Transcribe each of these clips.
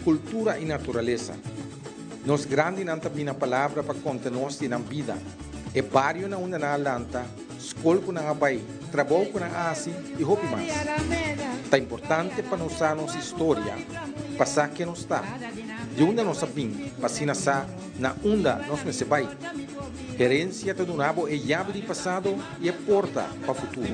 kultura i naturalesa. Nos grandinan ta bini na palabra pa konta nos di nan bida, e barionan unda nan a lanta, skol ku nan a bai, trabou ku nan a hasi i hopi mas. Ta importante pa nos sa nos historia, pa sa ken nos ta, di unda nos a bin, pa asina sa na unda nos mester bai. Herensia ta duna bo e yabi di pasado i e porta pa futuro.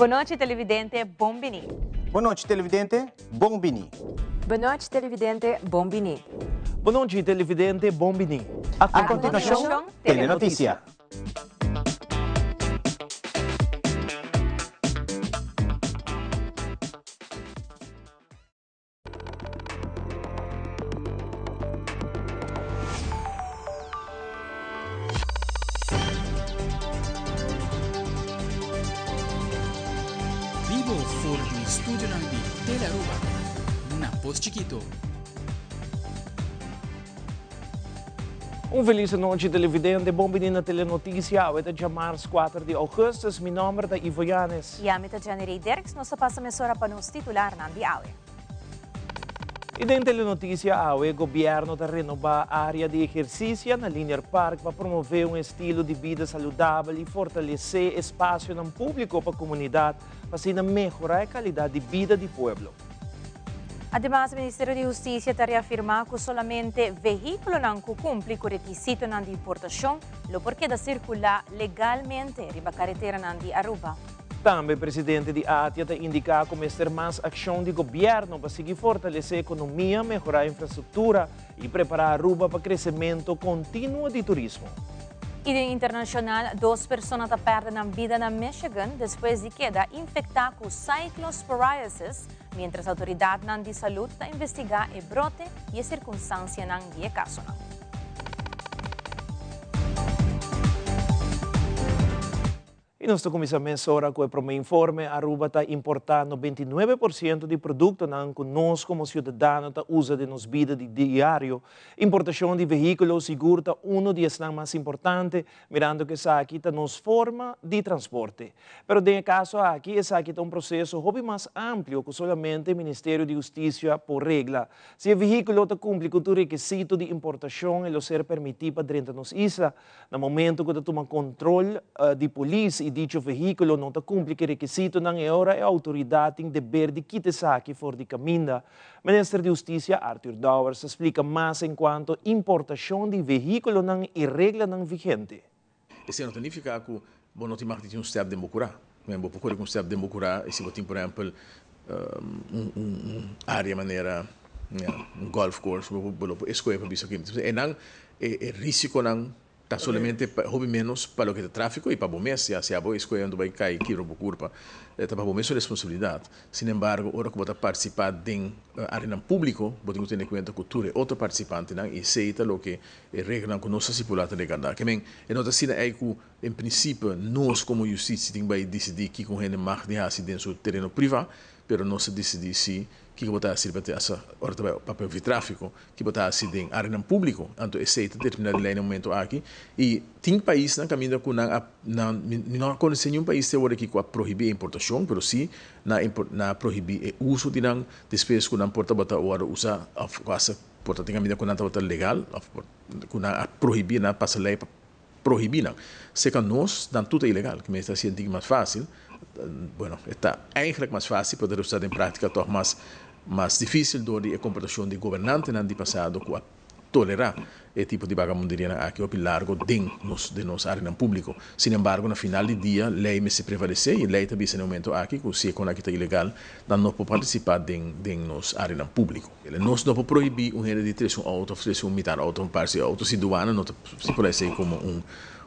Bon nochi televidente, bon bini. Bon nochi televidente, bon bini. Bon nochi televidente, bon bini. Bon nochi televidente, bon bini. A continuacion, Telenoticia. Bibo for di studionan di Telearuba na Pos Chikito. Un felis anochi televidente, bon bini na Telenoticia, awe ta djamars 4 di augustus, mi nomber ta Ivo Yanes. I ami ta Jenny Rey Dirks, nos ta pasa mesora pa nos titularnan di awe. I den Telenoticia awe, gobierno ta renoba area di ehercicia na Linear Park pa promove un estilo di bida saludabel i fortalece espacionan publico pa comunidad pa asina mehora e calidad di bida di pueblo. Ademas, Ministerio di Hustisia ta reafirmá ku solamente vehíkulonan ku kumpli ku rekisitonan di importashon lo por keda sirkulá legalmente riba kareteranan di Aruba. Tambe presidente di ATIA ta indiká ku mester mas akshon di gobièrnu pa sigui fortalesé ekonomia, mehorá infrastruktura i prepará Aruba pa kresementu kontinuo di turismo. I den internashonal, dos persona ta pèrdè nan bida na Michigan despues di keda infektá ku cyclosporiasis, Mientras autoridadnan di salud ta investiga e brote y e circunstancianan di e casonan. Y nos ta cuminsa mesora cu e prome informe, Aruba ta importa 99% di productonan cu nos como ciudadano ta usa den nos bida di diario. Importacion di vehiculo sigur ta uno di esnan mas importante, mirando cu esaki ta nos forma di transporte. Pero den e caso aki esaki ta un proceso hopi mas amplio cu solamente Ministerio di Husticia por regla. Si e vehiculo ta cumpli cu tur requisito di importacion e lo ser permiti pa drenta nos isla. Na momento cu ta tuma control di polis y dicho vehiculo no ta cumpli cu e requisitonan e ora e autoridad tin deber di kita esaki for di caminda. Minister di Husticia Arthur Dowers ta splica mas encuanto importacion di vehiculonan y reglanan vigente. Esei no ta nifiká ku bo no tin mag di tin un stèp den bo kurá. Men bo por kore ku un stèp den bo kurá i si bo tin por ehèmpel un un área manera un golf course bo bo lo por eskohe pa bisa oke einan e e risikonan ta solamente pa hopi ménos pa loke ta tráfiko i pa bo mes ya si abo eskohe anto bai kai kibra bo kurpa ta pa bo mes su responsabilidat. Sin embargo ora ku bo ta partisipá den áreanan públiko bo tin ku tene kuenta ku tur e otro partisipantenan i esei ta loke E reglanan ku nos a stipulá ta regardá. Ke men, e no ta asina ei ku en prinsipio nos komo yustisia tin bai disidí kiko un hende mag di hasi den su tereno privá, pero nos ta disidí si kiko bo ta hasi riba asa ora ta bai papia ofi tráfiko, ki bo ta hasi den áreanan públiko. Anto esei ta determiná di lei na e momento aki. I tin paisnan kaminda ku nan a nan mi no a konosé niun pais te awor aki ku a prohibí e importashon, pero si nan a prohibí e uso di nan despues ku nan por tabata wòrdu usá òf ku hasta Por ta tin kaminda ku nan tabata legal òf ku nan a prohibí, nan a pasa lei pa prohibí nan. Serka nos, nan tur ta ilegal. Ki mester hasi un tiki mas fásil. Bueno, e ta eigenlijk mas fásil, pero resultado den práktika tòg mas mas difísil dor di e komportashon di gobernantenan di pasado ku a tolerá e tipo di bagamunderianan aki hopi largo den nos den nos áreanan públiko. Sin embargo, na final di dia lei mester prevalesé i lei ta bisa na e momento aki ku si e kon aki ta ilegal, nan no por partisipá den den nos áreanan públiko. Nos no por prohibí un hende di trese un outo òf trese un mitar outo òf un parse di outo si duana no ta stipulá esei komo un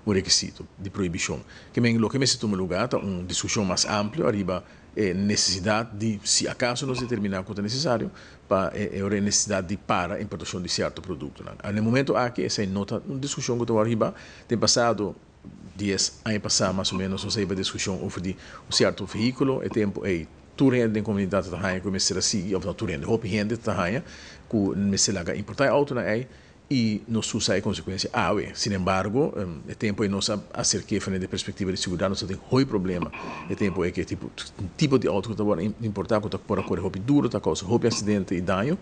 un rekisito di prohibishon. Ke men loke mester tuma lugá ta un diskushon mas amplio ariba e nesesidat di, si akaso nos determiná ku ta nesesario, pa e ora e nesesidat di para importashon di sierto produktonan. Na e momento aki esei no ta un diskushon ku ta wòrdu hibá. Den pasado, dies aña pasá mas o ménos nos a hiba diskushon over di un sierto vehíkulo. E tempu ei tur hende den komunidat ta haña ku e mester a sigui, òf no tur hende, hopi hende ta haña ku mester laga importá e outonan ei I nos tur sa e konsekuensia awe. Sin embargo, e tempu ei nos a aserk'é for di perspektiva di siguridat, nos a tin hopi problema. E tempu ei ku e tipo tipo di outo ku ta wòrdu importá ku ta por a kore hopi duru, ta kousa hopi aksidente i daño.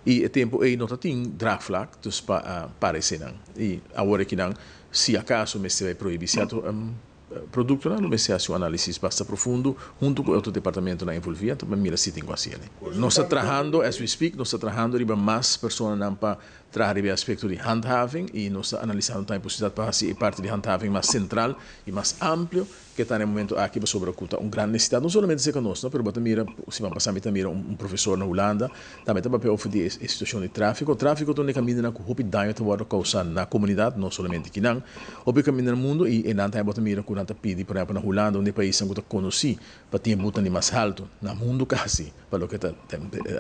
I e tempu ei no ta tin draagvlak dus pa a para esenan. I awor akinan si akaso mester bai prohibí sierto Produktonan lo mester hasi un análisis basta profundo huntu ku e otro departamentonan envolví anto pa mira si tin ku hasi el'e. Nos ta trahando, as we speak, nos ta trahando riba mas personanan pa traha riba e aspekto di handhaving i nos ta analisando tambe posibilidat pa hasi e parti di handhaving mas sentral i mas amplio ke ta na e momento aki pasobra ku ta un gran nesesidat no solamente serka nos no pero bo ta mira siman pasá mi ta mira un profesor na Hulanda tambe ta papia over di e situashon di tráfiko. Tráfiko ta un di e kamindanan ku hopi daño ta wòrdu kousá na komunidat, no solamente kinan. Hopi kaminda na mundu i e nan tambe bo ta mira ku nan ta pidi, por ehèmpel na Hulanda, un di e paisnan ku ta konosí pa tin e butan di mas haltu na mundu kasi pa loke ta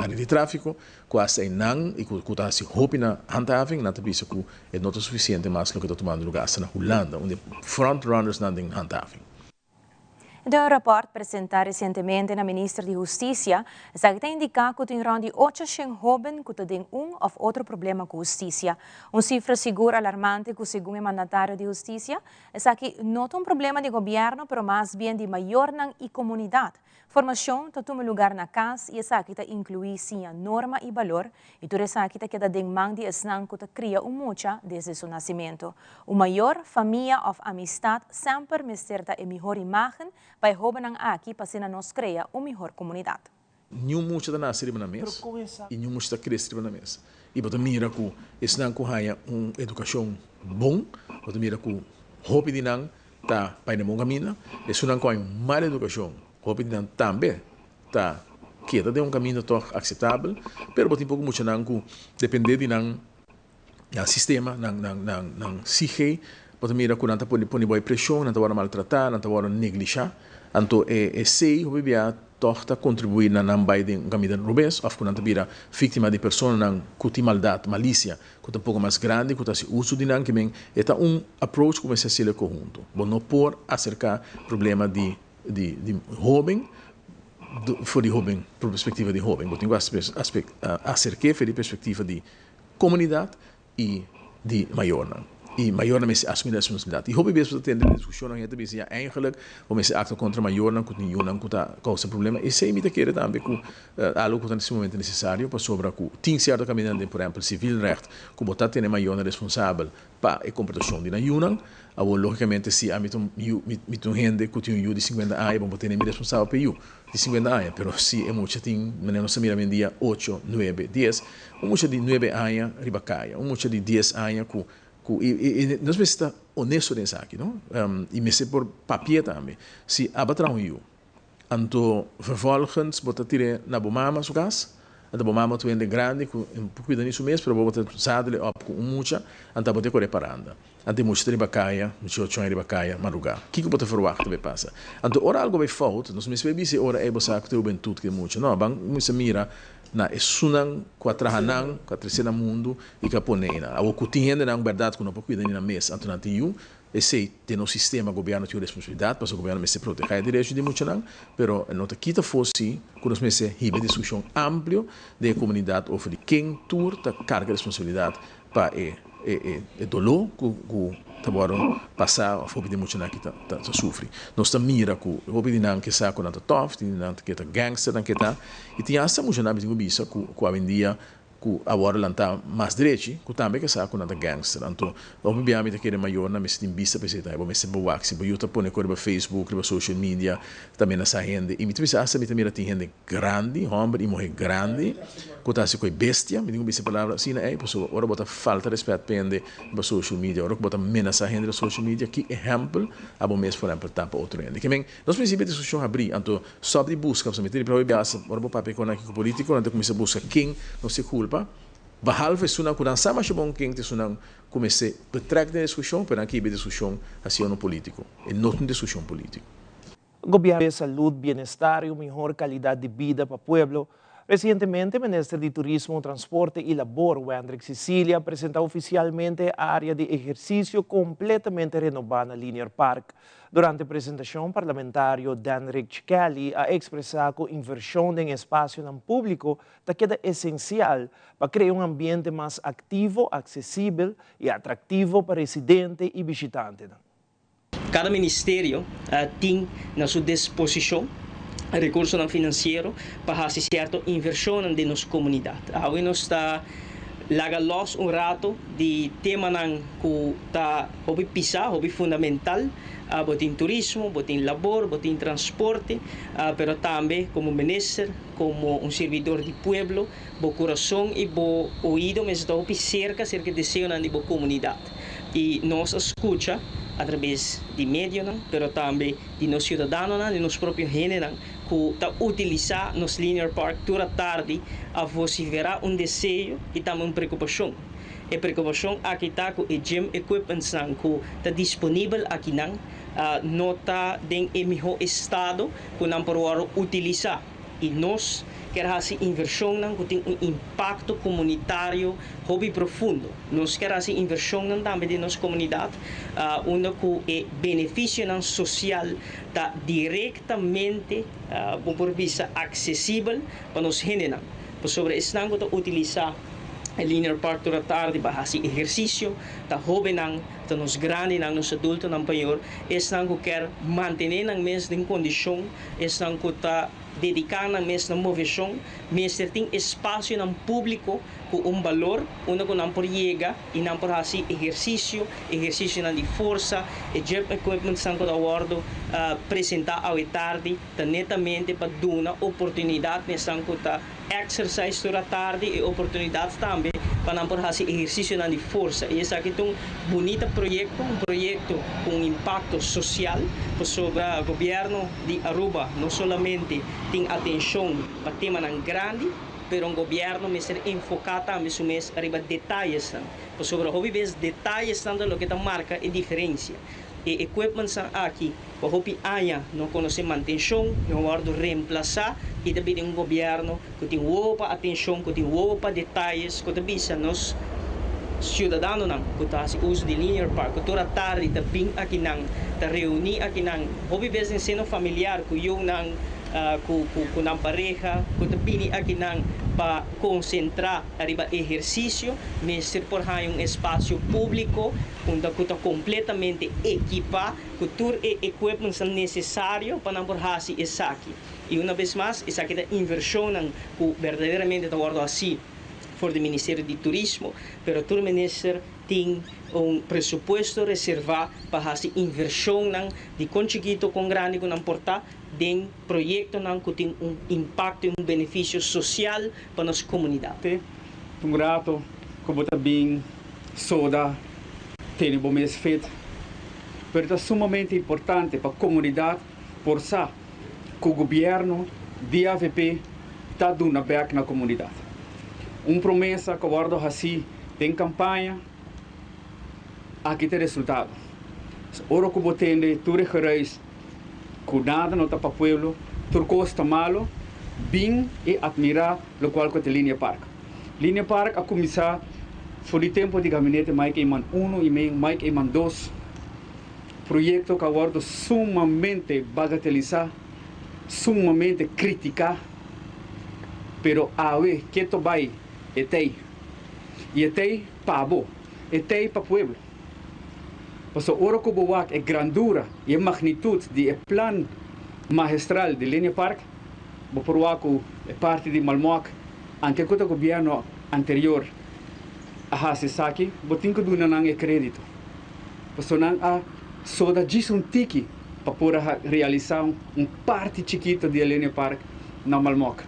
área di tráfiko, ku asta e nan i ku ta hasi hopi na handhaving, nan ta bisa ku e no ta sufisiente mas loke ta tumando lugá asta na Hulanda, un di e frontrunners-nan den handhaving. Den un rapòrt presentá resientemente na Minister di Hustisia, esaki ta indiká ku tin rònt di 800 hóben ku ta den un òf otro problema ku hustisia. Un sifra sigur alarmante ku segun e mandatario di hustisia, esaki no ta un problema di gobièrnu pero mas bien di mayornan i komunidat. Formacion ta tuma lugar na cas y esaki ta inclui siña norma y balor y tur esaki ta keda den man di esnan cu ta cria un mucha desde su nacimento. Un mayor, famia of amistad semper mester ta e mihor imagen pa e hobennan aki pa asina nos crea un mihor comunidad. Niun mucha ta nace riba nan mes y niun mucha ta crece riba nan mes. Y bo ta mira cu esnan cu haya un educacion bon, bo ta mira cu hopi di nan ta bai na bon kaminda, esunnan ku haña un mal edukashon, hopi di nan tambe ta keda den un kaminda tòg akseptabel, pero bo tin poko muchanan ku dependé di nan nan sistema, nan nan nan nan sihe, bo ta mira ku nan ta pone pone bo e preshon, nan ta wòrdu maltratá, nan ta wòrdu neglishá, anto e esei hopi bia tòg ta kontribuí na nan bai den un kaminda robes òf ku nan ta bira víktima di personanan ku tin maldat, malisia. Ku ta un poko mas grandi ku ta hasi uso di nan kimen e ta un approach ku mester hasiel e konhunto. Bo no por aserká problema di di di hoben for di hoben por perspektiva di hoben. Bo tin ku aserk'é for di perspektiva di komunidat i di mayornan. I mayornan mester asumí nan responsabilidat. I hopi bes bo ta tende den diskushonnan hende ta bisa ya eigenlik bo mester aktua kontra mayornan ku tin yunan ku ta kousa problema. Esei mi ta kere tambe ku Algo ku ta sumamente nesesario pasobra ku tin sierto kamindanan den por ehèmpel sivilrecht ku bo ta tene mayornan responsabel pa e komportashon di nan yunan. Awor lógikamente si ami ta un yu mi ta un hende ku tin un yu di sinkuenta aña bo por tene mi responsabel pa e yu di sinkuenta aña pero si e mucha tin manera nos ta mira awendia ocho, nuebe, dies un mucha di nuebe aña riba kaya un mucha di dies aña ku ku i i nos mester ta honesto den esaki no i mester por papia tambe si aba traha un yu. Anto vervolgens bo ta tir'é na bo mama su kas, anto bo mama ta un hende grandi ku e por kuida ni su mes, pero bo ta zadel e òp ku un mucha, anto bo ta kore paranda. Anto e mucha ta riba kaya, mucha ocho aña riba kaya madrugá. Kiko bo ta verwagt ta bai pasa? Anto ora algo bai fout, nos mester bai bisa e ora ei bo sa ku ta hubentut ku e mucha. No, ban kuminsá mira na esunnan ku a traha nan, ku a trese na mundu i ku a pone einan. Awor ku tin hendenan bèrdat ku no por kuida ni nan mes, anto nan tin yu, Esei den nos sistema gobierno tin un responsabilidad pasobra gobierno mester proteha e derecho di muchanan, pero no ta kita afo si cu nos mester hiba e discusion amplio den e comunidad over di ken tur ta carga responsabilidad pa e e e dolor cu cu ta wordo pasa of hopi di muchanan aki ta ta sufri. Nos ta mira cu hopi di nan ke sa cu nan ta tof, tin di nan ke ta gangster nan ke ta y tin hasta muchanan mi tin cu bisa cu cu awendia. Ku a wòrdu lantá mas drechi, ku tambe ke sa ku nan ta gangster. Anto, hopi bia mi ta kere mayornan mester tin bista pa esei tambe. Bo mester bo wak si bo yu ta pone kos riba Facebook, riba social media, ta menasá hende. I mi ta bisa asta mi ta mira tin hende grandi, hòmber i muhé grandi, ku ta hasi ku e bestia, mi tin ku bisa e palabra asina ei, pasobra ora bo ta falta rèspèt pa hende riba social media, ora ku bo ta menasá hende riba social media, ki ehèmpel abo mes por ehèmpel ta pa otro hende? Ke men, nos prinsipio di diskushon habrí, anto Stop di buska, pasobra mi ta ripita hopi biaha ora bo papia ku nan aki ku politikonan ta kuminsá buska ken nos e kulpa, behalve esunnan ku nan sa masha bon ken ta esunnan ku mester betrek den e diskushon, pero nan kiba e diskushon hasi unu politiko. E no ta un diskushon politiko. Gobierno salud, bienestar y un mihor calidad di bida pa pueblo. Recientemente Minister di Turismo, Transporte y Labor, Wendrick Cicilia, a presenta oficialmente e area di ehercicio completamente renoba na Linear Park. Durante e presentacion, parlamentario Danrick Kelly a expresa cu inversion den espacionan publico ta keda esencial pa crea un ambiente mas activo, accesibel y atractivo pa residente y bishitantenan. Kada ministerio tin na su disposishon rekursonan finansiero pa hasi sierto invershonnan den nos komunidat. Awe nos ta laga lòs un rato di temanan ku ta hopi pisá, hopi fundamental. Bo tin turismo, bo tin labor, bo tin transporte, pero tambe komo minister, komo un sirbidor di pueblo, bo kurason i bo oido mester ta hopi serka serka e deseonan di bo komunidat. I nos a skucha atrabes di medionan, pero tambe di nos siudadanonan, di nos propio hendenan ku ta utilisá nos Linear Park tur atardi a vosiferá un deseo i tambe un preokupashon. E preokupashon aki ta ku e gym equipmentsnan ku ta disponibel akinan no ta den e mihó estado ku nan por wòrdu utilisá. I nos kier hasi invershonnan ku tin un impakto komunitario hopi profundo. Nos kier hasi invershonnan tambe den nos komunidat unda ku e benefisionan sosial ta direktamente, bo por bisa, aksesibel pa nos hendenan. Pasobra esnan ku ta utilisá e Linear Park tur atardi pa hasi ehersisio ta hóbennan, ta nos grandinan, nos adultonan payor, esnan ku kier mantené nan mes den kondishon. Esnan ku ta dediká nan mes na moveshon mester tin espasionan públiko ku un balor unda ku nan por yega i nan por hasi ehersisio, ehersisionan di forsa. E gym equipmentsnan ku ta wòrdu presentá awe tardi ta netamente pa duna oportunidat na esnan ku ta exercise tur atardi e oportunidat tambe pa nan por hasi ehersisionan di forsa. I esaki ta un bunita proyekto, un proyekto ku un impakto sosial, pasobra gobièrnu di Aruba no solamente tin atenshon pa temanan grandi, pero un gobièrnu mester enfoká tambe su mes riba detayesnan, pasobra hopi bes detayesnan ta loke ta marka e diferensia. E equipmentsnan aki pa hopi aña no konosé mantenshon, no wòrdu remplasá i ta bini un gobièrnu ku tin wowo pa atenshon, ku tin wowo pa detayes, ku ta bisa nos siudadanonan ku ta hasi uso di Linear Park ku tur atardi ta bin akinan, ta reuní akinan, hopi bes den seno familiar ku yunan, ku ku nan pareha, ku ta bini akinan pa konsentrá ariba ehersisio, mester por haña un espasio públiko. Unda ku ta kompletamente ekipá ku tur e equipmentsnan nesesario pa nan por hasi esaki. I una bes mas, esaki ta invershonnan ku berdaderamente ta wòrdu hasí for di Ministerio di Turismo, pero tur minister tin un presupuesto reservá pa hasi invershonnan di kon chikito kon grandi ku nan por ta den proyektonan ku tin un impakto i un benefisio sosial pa nos komunidat. Te un rato ku bo ta bin soda tene bo mes fit. Pero ta sumamente importante pa komunidat por sa ku gobièrnu di avp ta duna bèk na komunidat. Un promesa ku a wòrdu hasí den kampaña, aki ta e resultado. Ora ku bo tende tur e geruis ku nada no ta pa pueblo, tur kos ta malo, bin i atmirá lokual ku ta Linear Park. Linear Park a kuminsá for di tempu di gabinete Mike Eman uno i Mike Eman dos, proyekto ku a wòrdu sumamente bagatelisá, sumamente kritiká, pero awe keto bai e tei. I e tei pa bo, e tei pa pueblo. Pasobra ora ku bo wak e grandura i e magnitut di e plan mahestral di Linear Park, bo por wak ku e parti di Malmok, anke ku ta gobièrnu. anterior a hasi esaki, bo tin ku duna nan e krédito. Pasobra nan a soda djis un tiki pa por a realisá un parti chikito di Alenia Park na Malmok.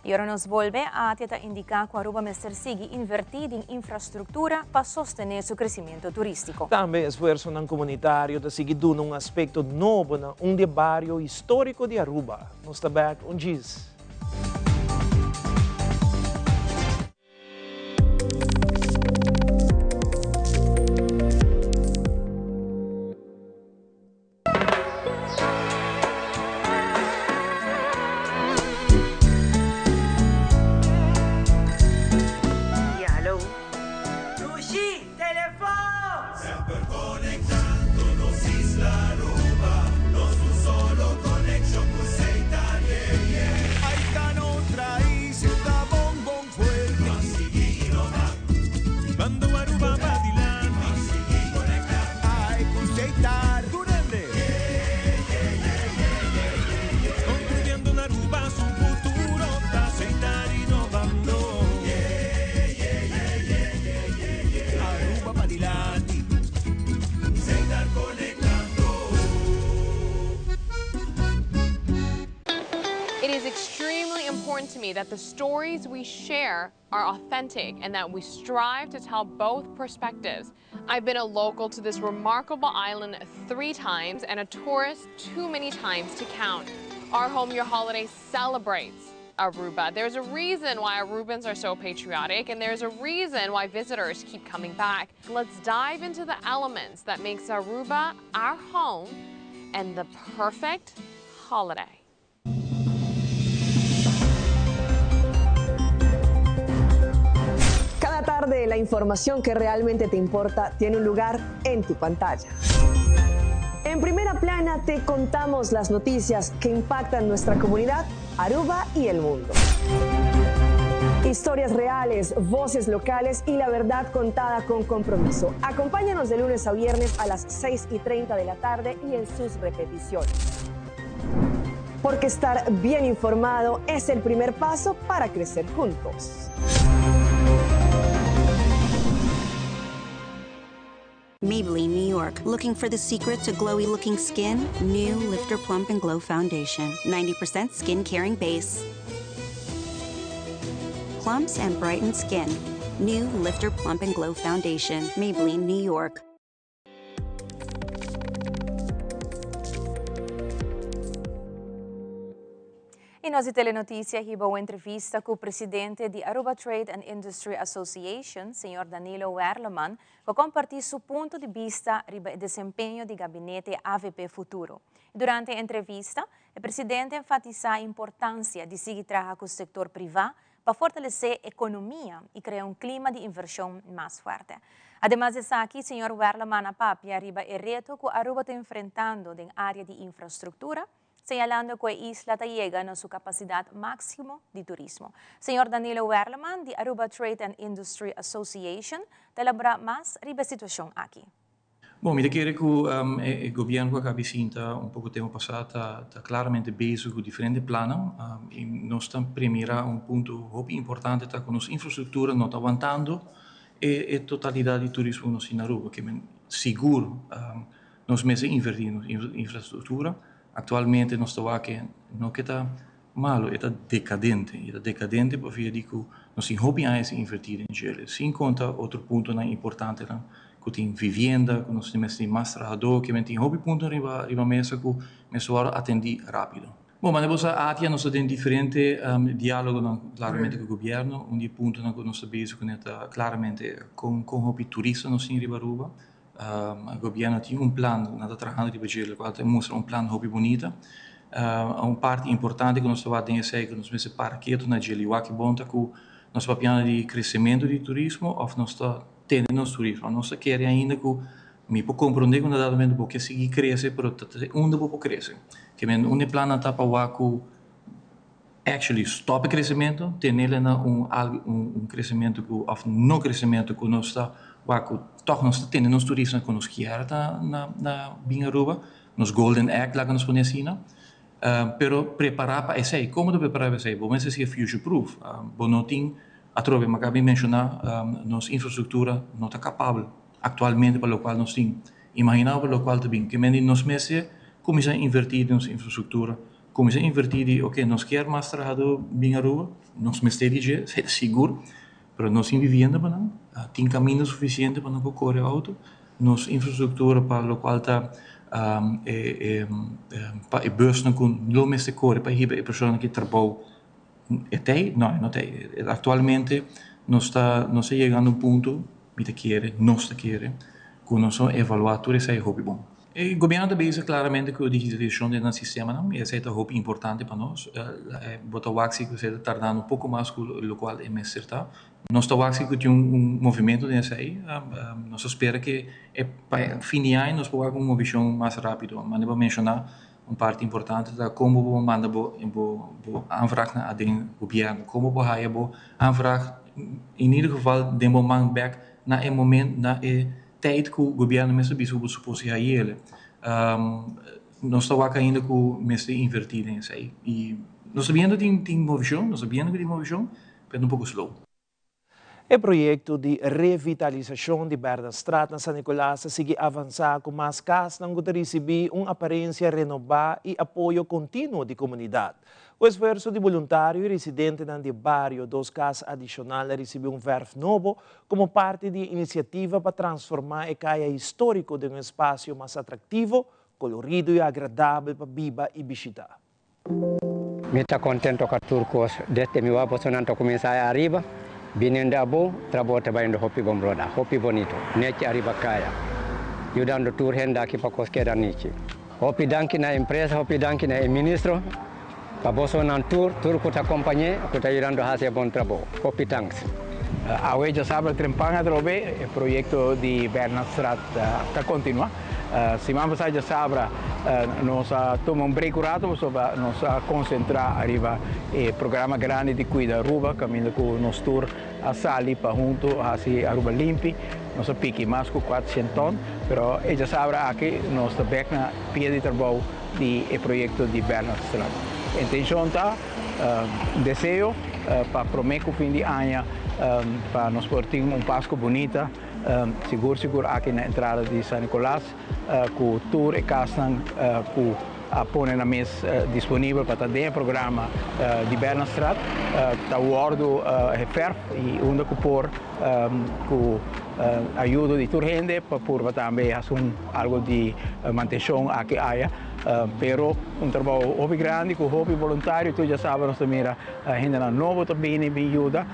Y ora nos bolbe, ATIA ta indica cu Aruba mester sigui inverti den infrastructura pa sostene su crecimiento turistico. Tambe esfuersonan comunitario ta sigui duna un aspecto nobo na un di e bario historico di Aruba. Nos ta bek un djis. It is extremely important to me that the stories we share are authentic and that we strive to tell both perspectives. I've been a local to this remarkable island three times and a tourist too many times to count. Our Home Your Holiday celebrates Aruba. There's a reason why Arubans are so patriotic and there's a reason why visitors keep coming back. Let's dive into the elements that makes Aruba our home and the perfect holiday. Cada tarde la información que realmente te importa tiene un lugar en tu pantalla. En primera plana te contamos las noticias que impactan nuestra comunidad, Aruba y el mundo. Historias reales, voces locales y la verdad contada con compromiso. Acompáñanos de lunes a viernes a las 6 y 30 de la tarde y en sus repeticiones. Porque estar bien informado es el primer paso para crecer juntos. Maybelline, New York. Looking for the secret to glowy looking skin? New Lifter Plump and Glow Foundation. 90% skin caring base. Plumps and brightens skin. New Lifter Plump and Glow Foundation. Maybelline, New York. Y nos Telenoticia hiba un entrevista cu e presidente di Aruba Trade and Industry Association, señor Danilo Werleman, pa comparti su punto di bista riba e desempeño di gabinete AVP Futuro. Durante e entrevista, e presidente a enfatisa e importancia di sigui traha cu e sector priva pa fortalece economia y crea un clima di inversion mas fuerte. Ademas di esaki, señor Werleman a papia riba e reto cu Aruba ta enfrentando den area di infrastructura, señalando cu e isla ta yega na su capacidad maximo di turismo. Señor Danilo Werleman, di Aruba Trade and Industry Association, ta elabora mas riba e situacion aki. Bon, mi ta kere ku e gobièrnu ku a kaba sinta un poko tempu pasá ta klaramente bezig ku diferente plannan i nos ta premirá un punto hopi importante ta ku nos infrastruktura no ta wantando e totalidat di turismo ku nos tin na Aruba. Ke men sigur nos mester invertí den nos infrastruktura. Aktualmente nos ta wak ke no ke ta malu, e ta dekadente. E ta dekadente pabia di ku nos tin hopi aña sin invertí den djele. Sin konta otro puntonan importantenan ku tin vivienda, ku nos mester tin mas trahadó, ke men tin hopi punto riba riba mesa ku mester wòrdu atendí rápido. Bon, manera bo sa ATIA nos ta den diferente diálogonan klaramente ku gobièrnu. Un di e puntonan ku nos ta bezig kuné ta klaramente kon kon hopi turista nos tin riba Aruba. Gobierno tin un plan, nan ta trahando riba dje, locual ta mustra un plan hopi bunita. Un parti importante cu nos ta wak den esey cu nos mester para ketu na dje liwak bon ta cu nos ta papiando di crecemento di turismo of nos ta tene nos turismo. Nos ta kere ainda cu mi por comprende cu na dado momento bo ke sigui crece pero ta te unda bo por crece. Ke men un e plannan ta pa wak cu actually stop e crecemento, tenele na un algo un crecemento cu of no crecemento cu nos ta wak cu toch nos ta tene nos turistanan cu nos kier ta na na bin Aruba, nos golden egg laga nos pone asina, pero prepara pa esey. Como ta prepara pa esey? Bo mester siga future proof. Bo no tin. Atrobe, mi a caba di menciona, nos infrastructura no ta capabel actualmente pa locual nos tin. Imagina pa locual ta bin. Ke men di nos mester cuminsa inverti den nos infrastructura, cuminsa inverti di ok, nos kier mas trahador bin Aruba, nos mester di dje, esey ta sigur, pero nos tin vivienda pa nan, tin caminda suficiente pa nan por core auto, nos infrastructura pa locual ta e pa e busnan cu lo mester core pa hiba e personanan ki trabou E t'ei? No, e no t'ei. Aktualmente nos ta nos ta yegando un punto, mi ta kere, nos ta kere, ku nos a evaluá tur esei hopi bon. E gobièrnu ta bezig klaramente ku e digitalisashon den nan sistemanan i esei ta hopi importante pa nos. Bo ta wak si ku esei ta tardando un poko mas ku lokual e mester ta. Nos ta wak si ku tin un movimentu den esei. Nos ta spera ke e pa fin di aña nos por wak un movishon mas rápido. Mane bo a menshoná Un parti importante ta kon bo por manda bo bo aanvraag na aden gobièrnu, kon bo por haya bo aanvraag in ieder geval den bo man bèk na e moment, na e tijd ku gobièrnu mester bisa ku bo supos di hay'el. Nos ta wak ainda ku mester invertí den esei i nos ta biendo tin tin movishon, nos ta biendo ku tin movishon, pero ta un poko slow. E proyekto di revitalisashon di Berdastraat na San Nicolas ta sigui avansá ku mas kasnan ku ta risibí un aparensia renobá i apoyo kontinuo di komunidat. Ku esfuerso di boluntario i residentenan di e bario, dos kas adishonal a risibí un vèrf nobo komo parti di e inisiativa pa transformá e kaya históriko den un espasio mas atraktivo, kolorido i agradabel pa biba i bishitá. Mi ta contento ca tur cos desde mi wak bosonan ta cuminsa ay ariba biniendo abou trabou ta bayendo hopi bon broda hopi bonito nechi ariba caya yudando tur hende aki pa cos keda nichi hopi danki na empresa hopi danki na e ministro pa bosonan tur tur cu ta compañe cu ta yudando haci e bon trabou hopi thanks. Awe djasabra trempan atrobe e proyecto di Bernardstraat ta continua. Siman pasá djasabra nos a tuma un break un rato pasobra nos a konsentrá ariba e programa grandi di Kuida Aruba kaminda ku nos tur a sali pa huntu hasi Aruba limpi. Nos a piki mas ku kuatrocientos ton, pero e djasabra aki nos ta bèk na pia di trabou di e proyekto di Bernardstraat. Intenshon ta, deseo pa promé ku fin di aña pa nos por tin un Pasku bunita. Sigur sigur aki na entrada di San Nicolas cu tur e casnan cu a pone nan mes disponibel pa ta den e programa di Bernardstraat ta wordo geverf y unda cu por cu ayudo di tur hende pa purba tambe haci un algo di mantencion aki aya pero un trabao hopi grandi cu hopi voluntario tur ya saba nos ta mira hendenan nobo ta bini bin yuda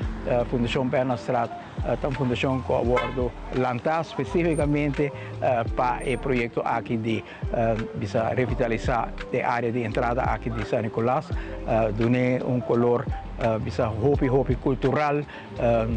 Fundacion Bernardstraat. Ta un fundashon ku a wòrdu lantá spesífikamente pa e proyekto aki di bisa revitalisá e área di entrada aki di San Nicolas, dun'é un kolor bisa hopi hopi kultural,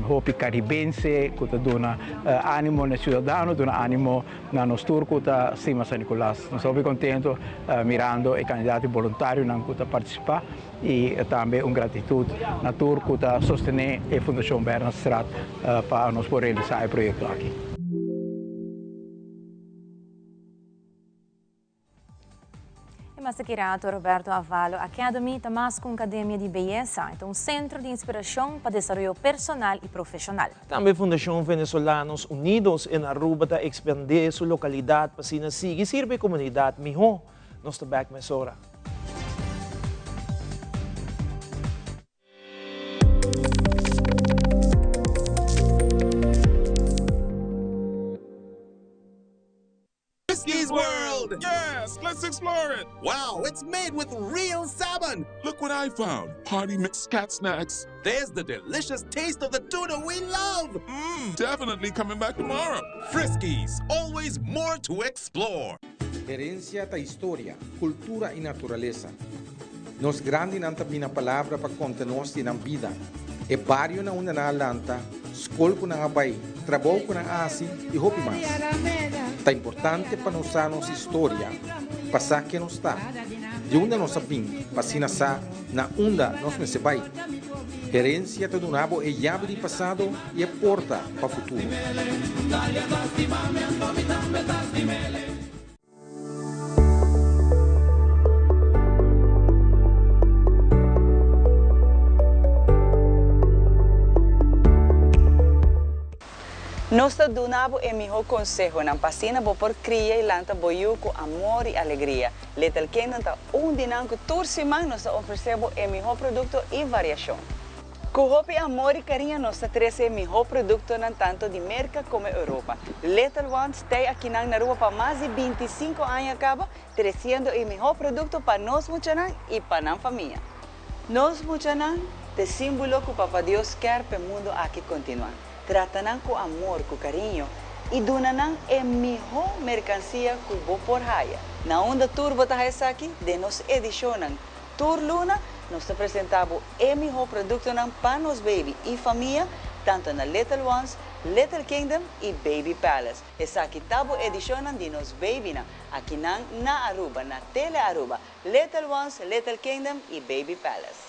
hopi karibense ku ta duna ánimo na e siudadano, duna ánimo na nos tur ku ta stima San Nicolas. Nos ta hopi kontentu mirando e kandidat di boluntarionan ku ta partisipá. I tambe un gratitut na tur ku ta sostené e Fundashon Bernardstraat pa nos por realisá e proyekto aki. E Masakirato Roberto Avalo Academy ta mas ku un akademia di beyesa, e ta un sentro di inspirashon pa desaroyo personal i profeshonal. Tambe Fundashon Venezolanos Unidos en Aruba ta ekspandé su lokalidat pa asina sigui sirbi e komunidat mihó. Nos ta bèk mesora. Friskies World! Yes, let's explore it! Wow, it's made with real salmon! Look what I found! Party mix cat snacks. There's the delicious taste of the tuna we love! Mmm, definitely coming back tomorrow. Friskies, always more to explore. Herencia ta historia, cultura y naturalesa. Nos grandinan ta bina palabra pa conta nos di nan bida, e bario na unda nan a lanta, scol cu nan a bay, trabou cu nan a haci y hopi mas. Ta importante pa nos sa nos historia, pa sa ken nos ta, di unda nos a bin pa asina sa na unda nos mester bay. Herencia ta duna bo e yabi di pasado y e porta pa futuro. Nos ta duna bo e miho consehonan pa asina bo por cria y lanta bo yu cu amor y alegria. Little Kingdom ta un di nan cu tur siman nos ta ofrece bo e miho producto y variacion. Cu hopi amor y cariño nos ta trece e miho productonan tanto di Merca como Europa. Little Ones t'ey akinan na Aruba pa mas di 25 aña caba, treciendo e miho producto pa nos muchanan y pa nan famia. Nos muchanan t'e simbolo cu Papa Dios kier p'e mundo aki continua. Trata nan cu amor, cu cariño y duna nan e miho mercancia cu bo por haya. Na unda tur bo ta haya esaki? Den nos edicionnan. Tur luna nos ta presenta bo e miho productonan pa nos baby y famia, tanto na Little Ones, Little Kingdom y Baby Palace. Esaki ta bo edicionnan di nos babynan, akinan na Aruba, na Tele Aruba, Little Ones, Little Kingdom y Baby Palace.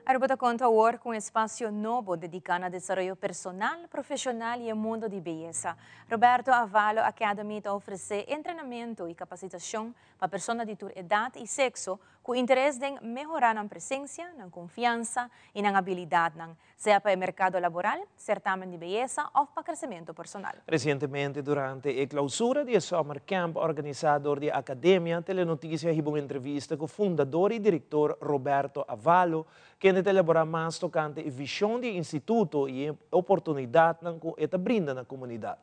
Aruba ta conta awor cu un espacio nobo dedica na desaroyo personal, profesional y e mundo di beyesa. Roberto Avalo Academy ta ofrece entrenamento y capacitacion pa persona di tur edad y sexo cu interes den mehora nan presencia, nan confiansa y nan habilidadnan, sea pa e mercado laboral, certamen di beyesa of pa crecemento personal. Recientemente durante e clausura di e Summer Camp organisa dor di Academia, Telenoticia hiba un entrevista cu fundador y director Roberto Avalo, kende ta elabora mas tocante e vision di e instituto y e oportunidadnan cu e ta brinda na comunidad.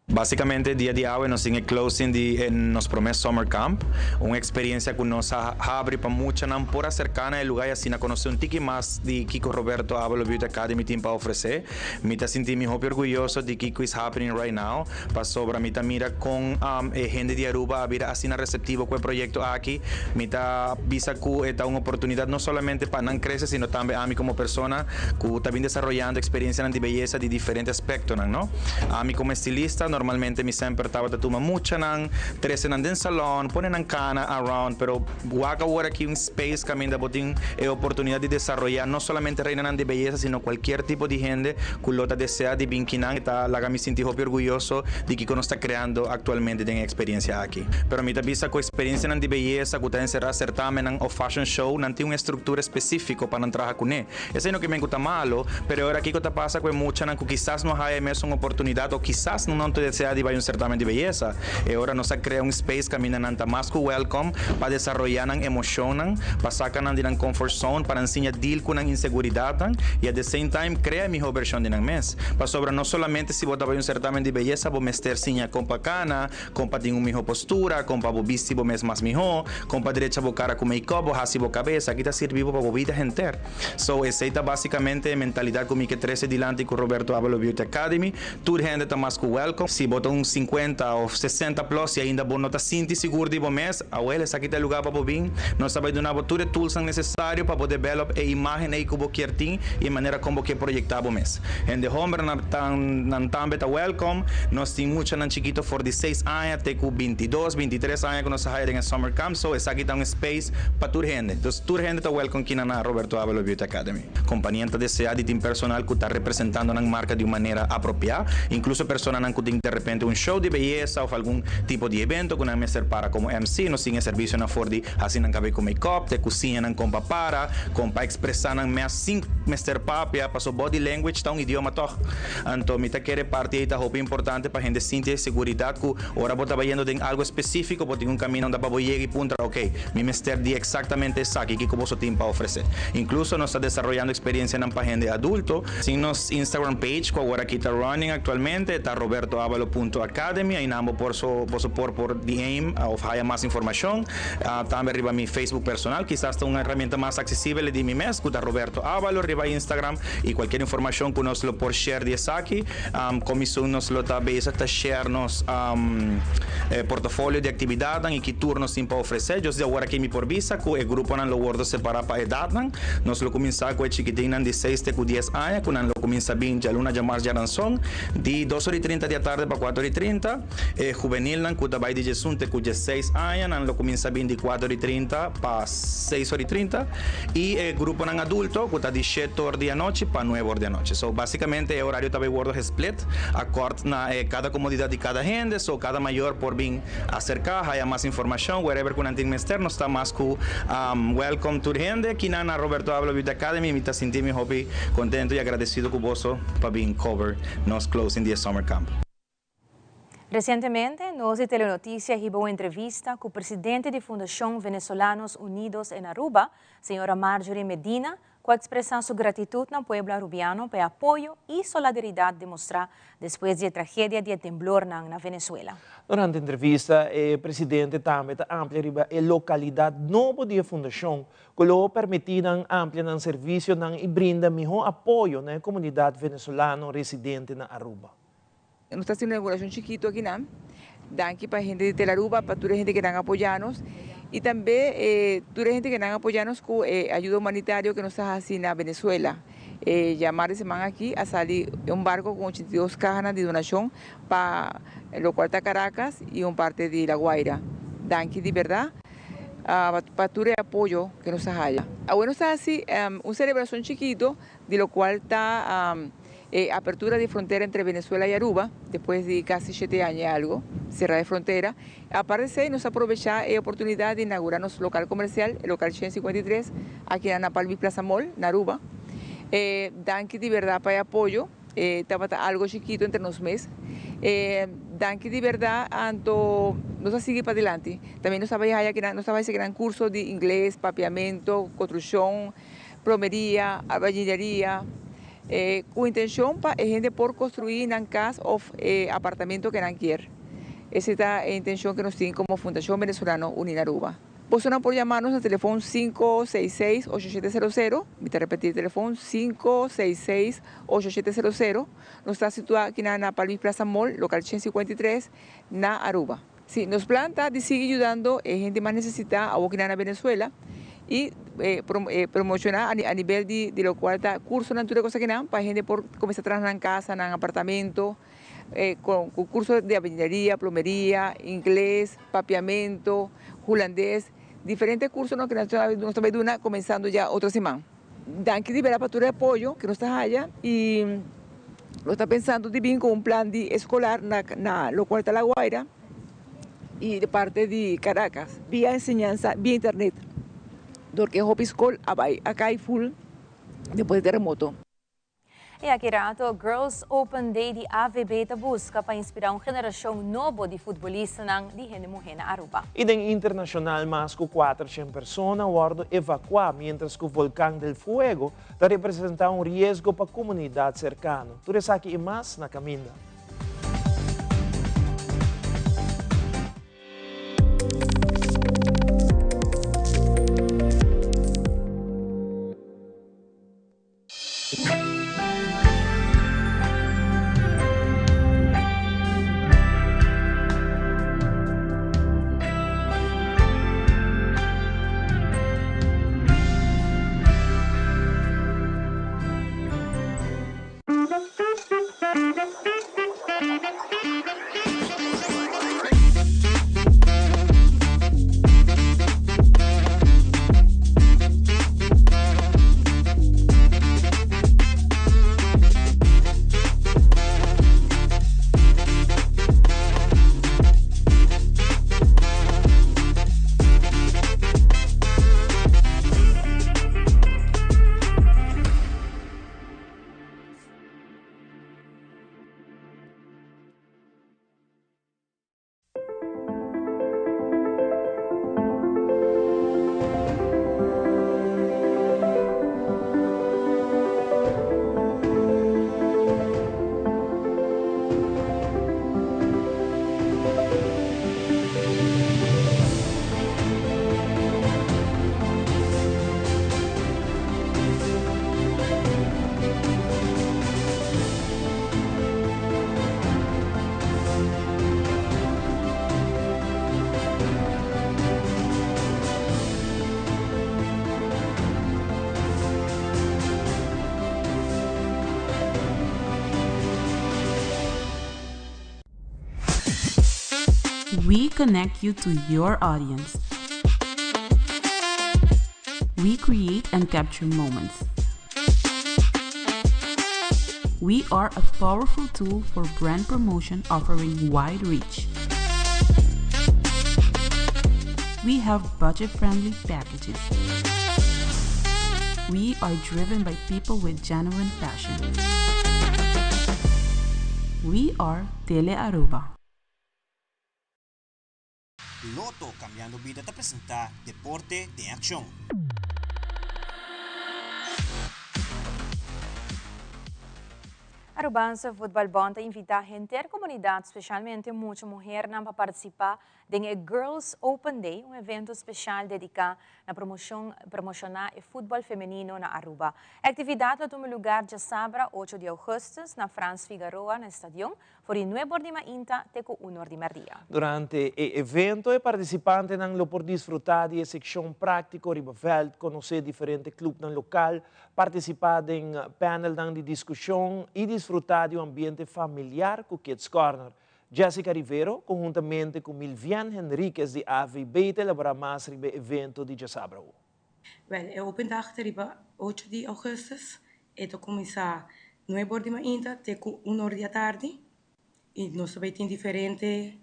Básicamente dia di awe nos tin e closing di e nos prome summer camp, un experiencia cu nos a habri pa muchanan por acerca na e lugar y asina conoce un tiki mas di kico Roberto Abalo Beauty Academy tin pa ofrece. Mi ta sinti mi hopi orguyoso di kico is happening right now, pasobra mi ta mira con e hende di Aruba a bira asina receptivo cu e proyecto aki. Mi ta bisa cu e ta un oportunidad no solamente pa nan crece sino tambe ami como persona cu ta bin desaroyando experiencianan di beyesa di diferente aspectonan, no. Ami como estilista normalmente mi semper tabata tuma muchanan, trece nan den salon, pone nan cana around, pero wak awor aki un space caminda bo tin e oportunidad di desaroya no solamente reinanan di beyesa sino cualkier tipo di hende cu lo ta desea di bin kinan. E ta laga mi sinti hopi orguyoso di kico nos ta creando actualmente den e experiencia aki. Pero mi ta bisa cu experiencianan di beyesa cu ta encera certamennan of fashion show nan tin un estructura specifico pa nan traha cune. Esei no ke men ku ta malo, pero e ora kiko ta pasa ku e muchanan ku kisas no haya e mesun oportunidat o kisas no ta desea di bai un sertamen di beyesa? E ora nos a krea un space kaminda nan ta mas ku welkom pa desaroyá nan emoshonnan, pa saka nan di nan comfort zone, pa nan siña deal ku nan inseguridatnan i at the same time krea e mihó vershon di nan mes. Pasobra no solamente si bo ta bai un sertamen di beyesa bo mester siña kon pa kana, Kon pa tin un mihó postura, kon pa bo bisti bo mes mas mihó, kon pa drecha bo kara ku make-up, bo hasi bo kabes, aki ta sirbi bo pa bo bida henter. So, esei ta basikamente e mentalidat ku mi ke trese dilanti ku Roberto Abalo Beauty Academy. Tur hende ta mas ku wèlkom. Si bo ta un sinkuenta òf sesenta plus i ainda bo no ta sinti sigur di bo mes, awel esaki ta e lugá pa bo bin. Nos ta bai duna bo tur e toolsnan nesesario pa bo develop e imágen ei ku bo kier tin i e manera kon bo kier proyektá bo mes. Hende hòmbernan nan tambe ta wèlkom. Nos tin muchanan chikito for di seis aña te ku 22, 23 aña ku nos a haya den e summer camp, so esaki ta un space pa tur hende. Dus tur hende ta welcome kina na Roberto Abelo Beauty Academy. Kompania ta desea di tin personal ku ta representando nan marka di un manera apropiá, inkluso personanan ku tin derepente un show di beyesa òf algun tipo di evento ku nan mester para komo MC. Nos tin e servisionan for di hasi nan kabei ku make-up, te ku siña nan kon pa para, kon pa ekspresá nan mes sin mester papia, paso body language ta un idioma tòg. Anto mi ta kere parti ei ta hopi importante pa hende sinti e seguridat ku ora bo ta bayendo den algu espesífiko bo tin un kaminda unda pa bo yega i puntra, ok, mi mester di eksaktamente esaki, kiko boso tin pa ofresé? Inkluso nos ta desaroyando eksperensianan pa hende adulto. Sin nos Instagram page ku awor aki ta running aktualmente ta robertoabalo punto academy, einan bo por so boso por por DM òf haya mas informashon. Tambe riba mi Facebook personal kisas ta un herramienta mas aksesibel di mi mes ku ta Roberto Abalo riba Instagram. Y cualkier informacion cu nos lo por share di esaki, comision nos lo ta bezig ta share nos portafolio di actividadnan y ki tur nos tin pa ofrece. Just di awor aki mi por bisa cu e gruponan lo wordo separa pa edadnan. Nos lo cuminsa cu e chikitinnan di seis te cu dies aña cu nan lo cuminsa bin djaluna, djamars, djaranson di dos ora y trinta di atardi. atardi pa 4 y 30. E juvenilnan cu ta bay di 11 te cu 16 aña, nan lo cuminsa bin di 4 y 30 pa 6 or y 30. Y e gruponan adulto cu ta di 7 or di anochi pa 9 or di anochi. So basicamente e horario ta bay wordo gesplit akkoord na e cada comodidad di cada hende. So cada mayor por bin acerca, haya mas informacion, wherever cu nan tin mester, nos ta mas cu welcome tur hende. Kinan na Roberto Ablo Beauty Academy, mi ta sinti mi hopi contento y agradecido cu boso pa bin cover nos closing di e summer camp. Recientemente, nos di Telenoticia hiba un entrevista cu presidente di Fundacion Venezolanos Unidos en Aruba, señora Marjorie Medina, cu a expresa su gratitud na pueblo Arubiano pa e apoyo y soladeridad demostra despues di e tragedia di e temblornan na Venezuela. Durante entrevista, e presidente tambe ta amplia riba e localidad nobo di e fundacion, cu lo permiti nan amplia nan servicionan y brinda miho apoyo na e comunidad Venezolano residente na Aruba. Nos ta haciendo un inauguracion chikito akinan. Danki pa hende di Telaruba, pa tur e hende ke nan apoya nos y tambe tur e hende ke nan apoya nos cu e ayuda humanitario ke nos ta haci na Venezuela. E djamar di siman aki a sali un barco cu 82 cahanan di donacion pa locual ta Caracas y un parte di La Guaira. Danki di berdad pa tur e apoyo ke nos ta haya. Awe nos ta haci un celebracion chikito di locual ta E apertura di frontera entre Venezuela y Aruba, despues di casi shete aña y algo cera e frontera. Aparte esey nos a probecha e oportunidad di inaugura nos local comercial, e local 153, aki na Napal Beach Plaza Mall, na Aruba. E danki di berdad pa e apoyo, e tabata algo chikito entre nos mes. E danki di berdad, anto nos a sigui padilanti. Tambe nos a bay haya kinan, nos a bay haci kinan curso di ingles, papiamento, construccion, plomeria, albañileria, cu intencion pa e hende por construi nan cas of e apartamento ke nan kier. Esey ta e intencion ke nos tin como Fundacion Venezolano Uni na Aruba. Bosonan por yama nos na telefon 566 8700, mi ta repeti e telefon 566 8700. Nos ta situa aki na Palm Beach Plaza Mall, local 153, na Aruba. Sí, nos plan ta di sigui yudando e hende mas nesesitá awokinan na Venezuela i promoshoná a nivel di di lokual ta kursonan tur e kos akinan pa hende por kuminsá traha nan kasa, nan apartamento, ku kurso di albañileria, plomeria, ingles, papiamento, hulandes, diferente kursonan ku nos ta bai duna kuminsando ya otro siman. Danki di bera pa tur e apoyo ku nos ta haya i nos ta pensando di bin ku un plan di eskolar na lokual ta La Guaira i di parte di Caracas via enseñansa via internet dor ku e hopi skol a bai a kai ful despues di teremoto. I aki rato Girls Open Day di AVB ta busca pa inspira un generacion nobo di futbolistanan di hende muhe na Aruba. I den internashonal mas ku 400 persona a wòrdu evakuá miéntras ku volkan del Fuego ta representá un riesgo pa komunidat serkano. Tur esaki i mas na kaminda. We connect you to your audience. We create and capture moments. We are a powerful tool for brand promotion offering wide reach. We have budget friendly packages. We are driven by people with genuine passion. We are Tele Aruba. Lotto Cambiando Bida ta presenta Deporte den Accion. Arubaanse Voetbalbond ta invita henter comunidad, specialmente mucha muhernan pa participa den e Girls Open Day, un evento special dedica na promocion promociona e futbol femenino na Aruba. E actividad lo tuma lugar djasabra ocho di augustus na Frans Figaroa na Stadion, For di nuebor di mainta te ku unor di merdia. Durante e evento e partisipantenan lo por disfrutá di e sekshon práktiko riba vèlt, konosé diferente klupnan lokal, partisipá den panelnan di diskushon i disfrutá di un ambiente familiar ku Kids Corner. Jessica Rivero, konhuntamente ku Milvian Henriquez di AVB ta elaborá mas riba e evento di djasabra awo. Wèl, e open dag ta riba ocho di ougùstùs. E ta kuminsá nuebe or di mainta te ku un or di atardi i nos ta bai tin diferente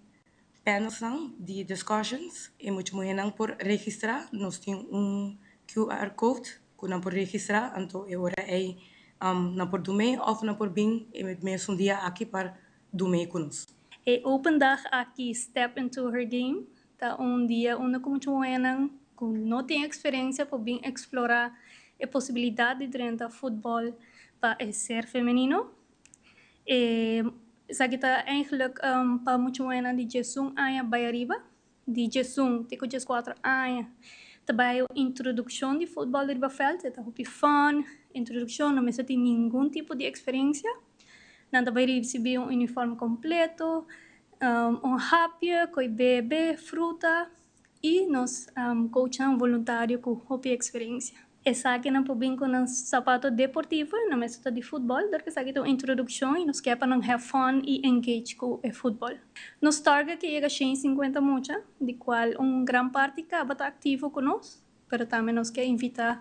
panelsnan di discussions. E mucha muhénan por registrá, nos tin un QR code ku nan por registrá, anto e ora ei nan por dum'é òf nan por bin e mesun dia aki pa dum'é ku nos. E open dag aki Step Into Her Game Ta un dia unda ku mucha muhénan ku no tin eksperensia por bin eksplorá e posibilidat di drenta futbòl pa e ser femenino. E esaki ta eigentlik pa mucha muhénan di diesun aña bai ariba, di diesun te ku dieskuater aña ta bai un introdukshon di futbòl riba vèlt. E ta hopi fun, introdukshon, no mester tin ningun tipo di eksperensia. Nan ta bai risibí un uniform kompleto, Un hapje koe bebe, fruta y nos coachnan voluntario cu hopi experiencia. Esakinan por bin cu nan sapato deportivo, nan mester ta di futbol, dor cu esaki ta un introduccion y nos kier pa nan have fun y engage cu e futbol. Nos target ke yega 150 mucha, di cual un gran parti caba ta activo cu nos, Pero tambe nos ke invita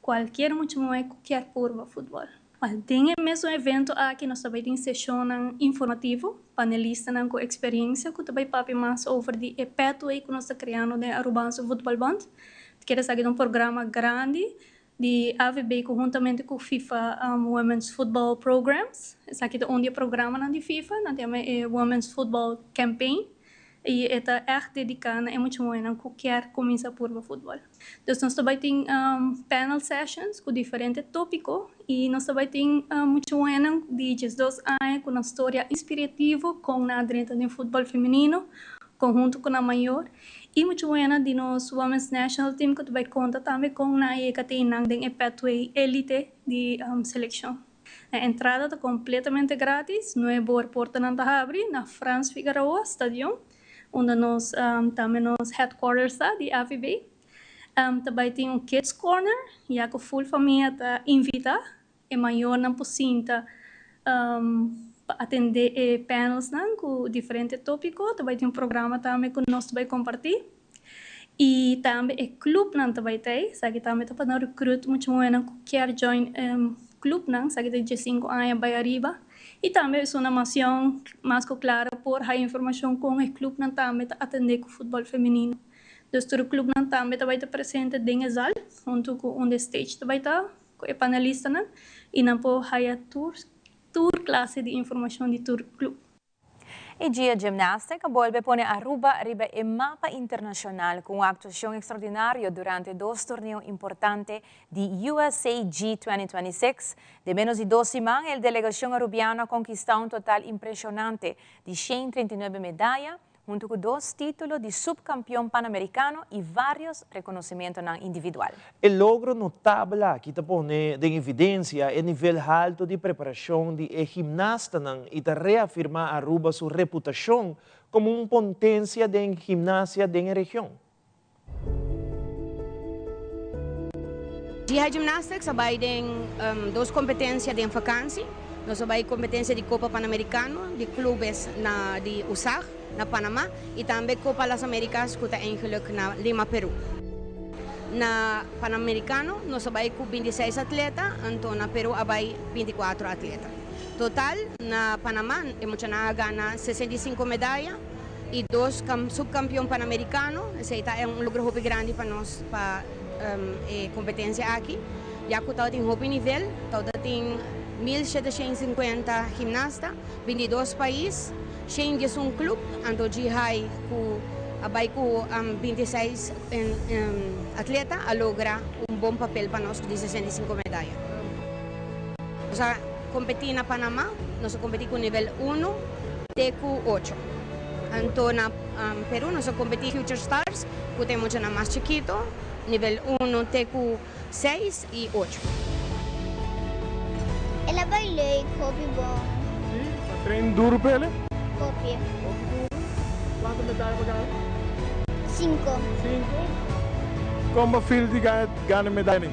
cualkier mucha muhe cu kier purba futbol. Wel, den e mesun evento aki nos ta bay tin sesionnan informativo, panelistanan cu experiencia cu ta bay papia mas over di e pathway cu nos ta creando den Arubaanse Voetbalbond. Ta kere esaki ta un programa grandi di AVB conhuntamente cu FIFA Women's Football Programs. Esaki ta un di e programanan di FIFA, nan ta yama e Women's Football Campaign. I e ta ègt dediká na e mucha muhénan ku kier kuminsá purba futbòl. Dus nos ta bai tin panel sessions ku diferente tópiko i nos ta bai tin mucha muhénan di diesdos aña ku nan storia inspirativo kon nan a drenta den futbòl femenino konhunto ku nan mayor i mucha muhénan di nos Women's National Team ku ta bai konta tambe kon nan a yega te nan den e pathway elite di selekshon. E entrada ta completamente gratis, nuebe or portanan ta habri na Frans Figueroa Stadion, unda nos tambe nos headquarters ta di AVB. Ta bay tin un kids corner, ya cu full famia ta invita, e mayornan por sinta pa atende e panelsnan cu diferente topico. Ta bay tin un programa tambe cu nos ta bay comparti. Y tambe e clubnan ta bay ta ey, esaki tambe ta pa nan recruit mucha muhernan cu kier join e clubnan, esaki ta diescinco aña bay ariba. Y tambe esunnan mas yong, mas cu claro por haya informacion con e clubnan tambe ta atende cu futbol femenino. Dus tur e clubnan tambe ta bay ta presente den e zal, hunto cu unda e stage ta bay ta, cu e panelistanan, y nan por haya tur tur clase di informacion di tur club. E Gia Gymnastic a bolbe pone Aruba riba e mapa internacional cu un actuacion extraordinario durante dos torneo importante di USAG 2026. Den menos di dos siman el delegacion Arubiano a conquista un total impresionante di 139 medaya, hunto cu dos titulo di subcampeon Panamericano y varios reconocimentonan individual. E logro notabel aki ta pone den evidencia e nivel halto di preparacion di e gimnastanan y ta reafirma Aruba su reputacion como un pontencia den gimnasia den e region. Jihai Gymnastics a bai den dos competencia den vakantie. Nos a bai competencia di Copa Panamericano di clubes na di USAG. na Panama y tambe Copa Las Americas cu ta eigenlijk na Lima, Peru. Na Panamericano nos a bay cu 26 atleta, anto na Peru a bay 24 atleta. Total na Panama e muchanan a gana 65 medaya y dos subcampeon Panamericano, esey ta un logro hopi grandi pa nos pa e competencia aki, ya cu tabatin hopi nivel, tabatin 1750 gimnasta, 22 pais, 111 club, anto G-High cu a bay cu 26 atleta a logra un bon papel pa nos di 65 medaya. Nos a competi na Panama, nos a competi cu nivel 1 te cu 8. Anto na Peru nos a competi Future Stars cu ta e muchanan mas chikito, nivel 1 te cu 6 y 8. El a bai leuk, hopi bon. Si, bo a train duru p'ele? Hopi. Hopi duru? Kuantu medaya bo gana? Sinku. Sinku? Kon bo feel di gana medaya ni?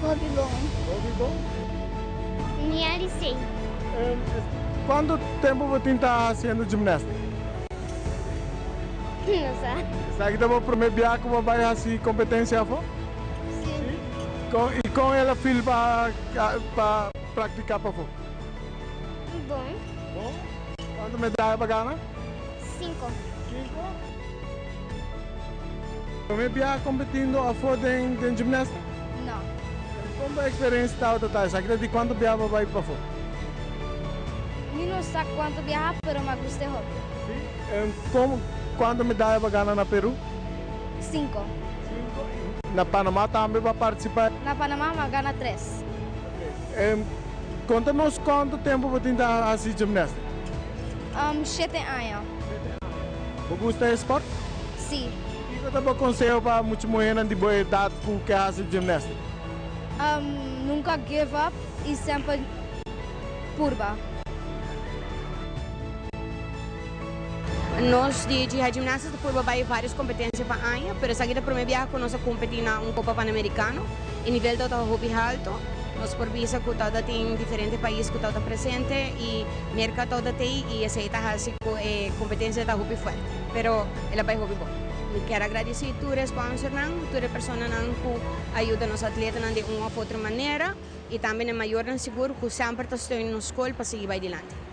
Hopi bon. Hopi bon? Mi a di sei. Kuantu tempu bo tin ta hasiendo gymnastic? No sa. Esaki ta bo prome bia ku bo bai hasi kompetensia afó? Si. I kon el a feel pa pa praktiká pafó? Bon. Bon? Kuantu medaya bo a gana? Sinku. Sinku? Prome bia kompetindo afó den den gymnastic? No. Kon bo eksperensia tabata ta? Esaki ta di kuantu bia bo bai pafó? Mi no sa kuantu biaha pero mi a gusta e hopi. Si? Kon kuantu medaya bo a gana na Peru? Sinku. Sinku. Na Panama tambe bo a participa? Na Panama mi a gana tres. Konta nos kuantu tempu bo tin ta hasi gymnastic? Shete aña. Shete aña. Bo gusta e sport? Si. Kiko ta bo konseho pa mucha muhernan di bo edat ku ke hasi gymnastic? Nunka give up i semper purba. Nos di Jihad Gymnastics ta purba bai varios competencia pa aña, pero esaki ta prome biaha cu nos a competi na un Copa Panamericano. E nivel tabata hopi halto. Nos por bisa cu tabata tin diferente pais cu tabata presente y Merca tabata tey y esey ta haci cu e competencia ta hopi fuerte. Pero el a bai hopi bon. Mi kier a gradici tur e sponsornan, tur e personanan cu a yuda nos atletanan di un of otro manera y tambe na e mayornan sigur cu semper ta steun nos scol pa sigui bai dilanti.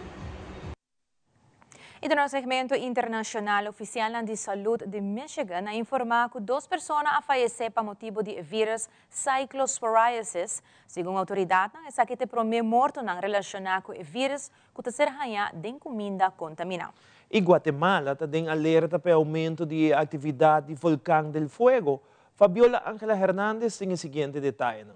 Y den nos segmento internacional, oficialnan di salud di Michigan a informa cu dos persona a fayece pa motibo di e virus cyclosporiasis. Segun autoridadnan, esaki ta e prome mortonan relaciona cu e virus cu ta ser haya den cuminda contamina. Y Guatemala ta den alerta pa e aumento di e actividad di Volcán del Fuego. Fabiola Angela Hernandez tin e siguiente detayenan.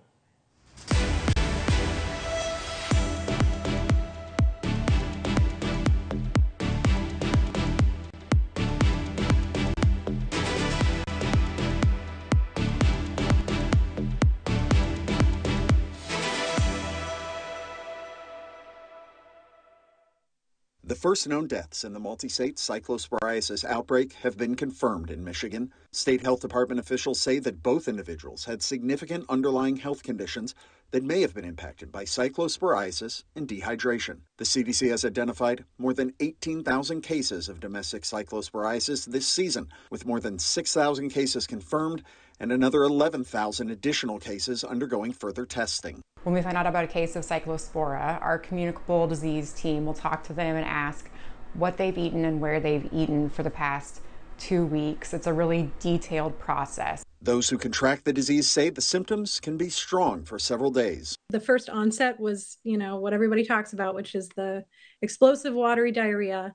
The first known deaths in the multi-state cyclosporiasis outbreak have been confirmed in Michigan. State Health Department officials say that both individuals had significant underlying health conditions that may have been impacted by cyclosporiasis and dehydration. The CDC has identified more than 18,000 cases of domestic cyclosporiasis this season, with more than 6,000 cases confirmed and another 11,000 additional cases undergoing further testing. When we find out about a case of cyclospora, our communicable disease team will talk to them and ask what they've eaten and where they've eaten for the past 2 weeks. It's a really detailed process. Those who contract the disease say the symptoms can be strong for several days. The first onset was, what everybody talks about, which is the explosive watery diarrhea,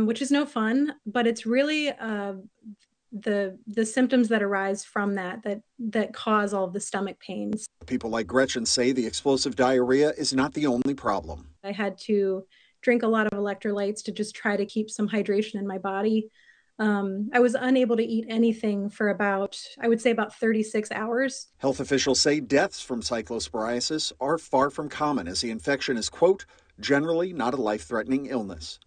which is no fun, but it's really the symptoms that arise from that, that that cause all of the stomach pains. People like Gretchen say the explosive diarrhea is not the only problem. I had to drink a lot of electrolytes to just try to keep some hydration in my body. I was unable to eat anything for about, I would say about 36 hours. Health officials say deaths from cyclosporiasis are far from common, as the infection is, quote, generally not a life-threatening illness.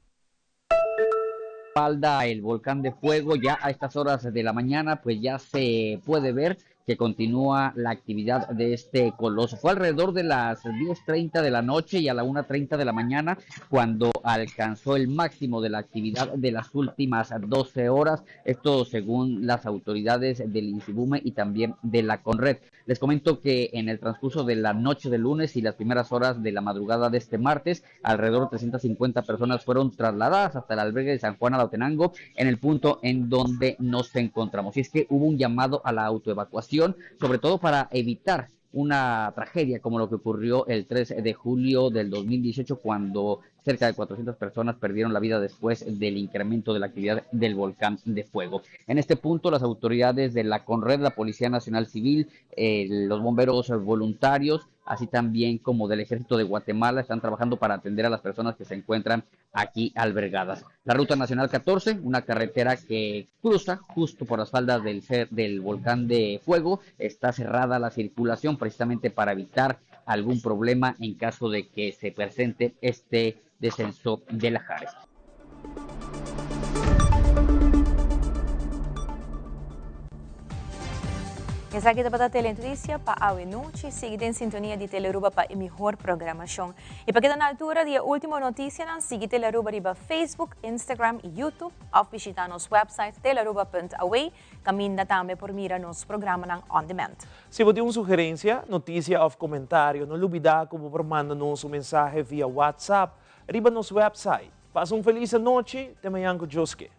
Espalda el volcán de fuego ya a estas horas de la mañana, ya se puede ver que continúa la actividad de este coloso. Fue alrededor de las 10.30 de la noche y a la 1.30 de la mañana cuando alcanzó el máximo de la actividad de las últimas 12 horas, esto según las autoridades del INSIBUME y también de la CONRED. Les comento que en el transcurso de la noche de lunes y las primeras horas de la madrugada de este martes, alrededor de 350 personas fueron trasladadas hasta el albergue de San Juan Alotenango, en el punto en donde nos encontramos. Y es que hubo un llamado a la autoevacuación, sobre todo para evitar una tragedia como lo que ocurrió el 3 de julio del 2018 cuando cerca de 400 personas perdieron la vida después del incremento de la actividad del volcán de fuego. En este punto, las autoridades de la CONRED, la Policía Nacional Civil, eh, los bomberos voluntarios, así también como del Ejército de Guatemala, están trabajando para atender a las personas que se encuentran aquí albergadas. La Ruta Nacional 14, una carretera que cruza justo por las faldas del, del volcán de fuego, está cerrada la circulación precisamente para evitar algún problema en caso de que se presente este descenso de lajares. Esaki tabata Telenoticia pa awe nochi. Sigui den sintonia di Telearuba pa e mihor programacion. Y pa keda na altura di e ultimo noticianan, sigui Telearuba riba Facebook, Instagram y YouTube of bishita nos website telearuba.awe. Caminda tambe por mira nos programanan on demand. Si bo tin un sugerencia, noticia of comentario, no lubida cu bo por manda nos un mensahe via WhatsApp riba nos website. Pasa un feliz anochi, te mañan cu Dios ke.